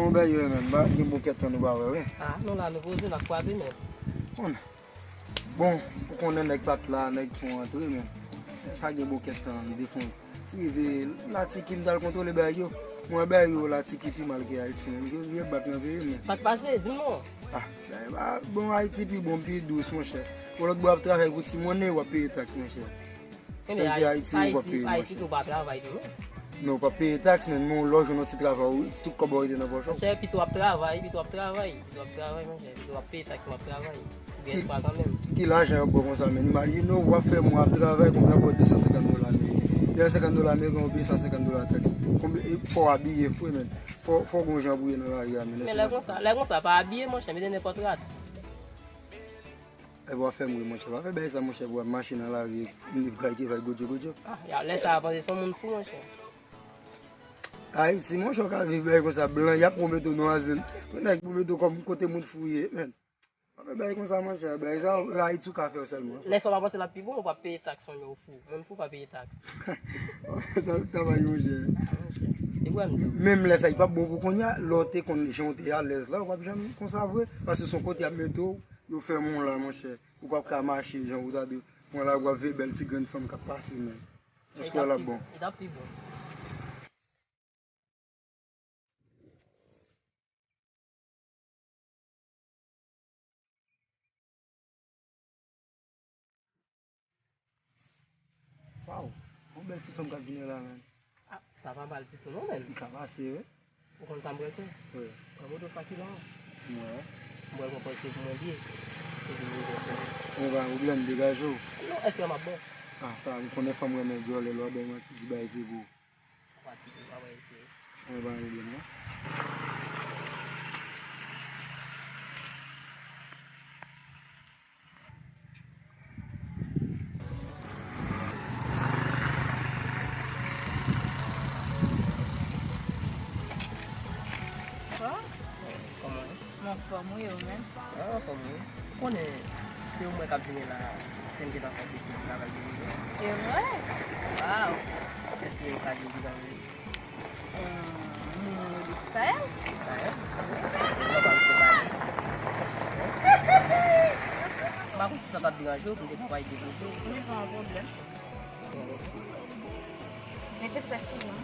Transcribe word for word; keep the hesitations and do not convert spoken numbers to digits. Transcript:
Bon, bèl yo menm, ba, gen bon kèk tan nou pa wè, wi. Ah, nou la, nou poze, n ap kwaze menm. Bon, bon, ou konnen nèg pa t la, nèg fon antre, men sa gen bon kèk tan, li te fon. Ti rive Latiki, m t al kontwole bagay yo. Mwen, bagay yo Latiki pi mal ke Ayiti, menm. Yo, yo bat nan peyi, men. Sa k pase? Di m non. Ah, bagay, ah, bon, Ayiti pi bon, pi dous, monchè. Bon, lòt bò ap travay pou ti monnen, w ap peye taks, monchè. Enben, Ayiti, Ayiti, ou pa peye, Ayiti, ou pa travay tou, non? Non, ou pa peye taks, men, men lè w jwenn yon ti travay, wi, tout kòb ou rete nan pòch ou. Monchè, pito w ap travay, pito w ap travay, pito w ap travay, monchè, pito w ap peye taks, w ap travay. Ou gen espwa kanmenm. Ki lajan yo ba w konsa, men? Imajine w, w ap fè mwa ap travay, konbyen w ap ba w de san senkant dola ameriken? De san senkant dola ameriken, ou peye san senkant dola taks. Konbyen, e fò w abiye fre, men. Fò, fò w gon jan pou w ye nan lari a, men. Men lè konsa, lè konsa, pa abiye, monchè, mete nenpòt rad. Epi w ap fè m ri, monchè. Pa fè bagay sa, monchè, pou w ap mache nan lari, m li vray ki vray, godyo, godyo. Ah, ya, lè sa a panse se yon moun fou, monchè. Ayiti, monchè, w ka viv bagay konsa, blan, y ap pwomete w nan azil. Pou nèg pwomete w kòm kote moun fou ye, men. Pa fè bagay konsa, monchè. Bagay sa, Ayiti ou ka fè yo sèlman. Lè sa w pa panse l ap pi bon, ou pa peye taks, monchè, ou fou. Moun fou pa peye taks. Travay, monchè. Ah, monchè. E kwè m di w. Menm lè sa, li p ap bon pou kounye a, lè w te konn jan w te alèz la, w p ap janm konsa vre. Paske se yon kote y ap mete w, yo fèmen w la, monchè. Ou p ap ka mache jan ou ta dwe. Pran lari, w ap veye bèl ti grenn fanm k ap pase, men. Èske l ap bon? Li t ap pi bon. Waw, yon bèl ti fanm k ap vini la, men. Ah, sa pa mal ditou non, men. Li ka pase, wi. Ou konn sa m prale fè? Wi. Pran moto sa ki la. M wè. M pral pran pòz pou mwen byen. Epi m rive sou li. Mwen pa gen pwoblèm, degaje w. Non, èske m ap bon? Ah, sa, m konnen fanm renmen djòlè, lè w ap bay manti, di bagay se pou ou. Pa di, pa bay se. Mwen pa gen pwoblèm, non. Bon. Kòman ye? Mwen anfòm wi, ou menm? Mwen anfòm wi. Ou konnen se ou mwen k ap vini la, fè m gentan fè deside travay de mizè. E vre? Waw! Èske ou ka di m kijan ou ye? Hum, m rele Staël. Staël? Non, pa misye Staël. M pa konn si sa t ap deranje w pou m te ka pale de mizè. Non, pa yon pwoblèm. Mete fè sou mwen.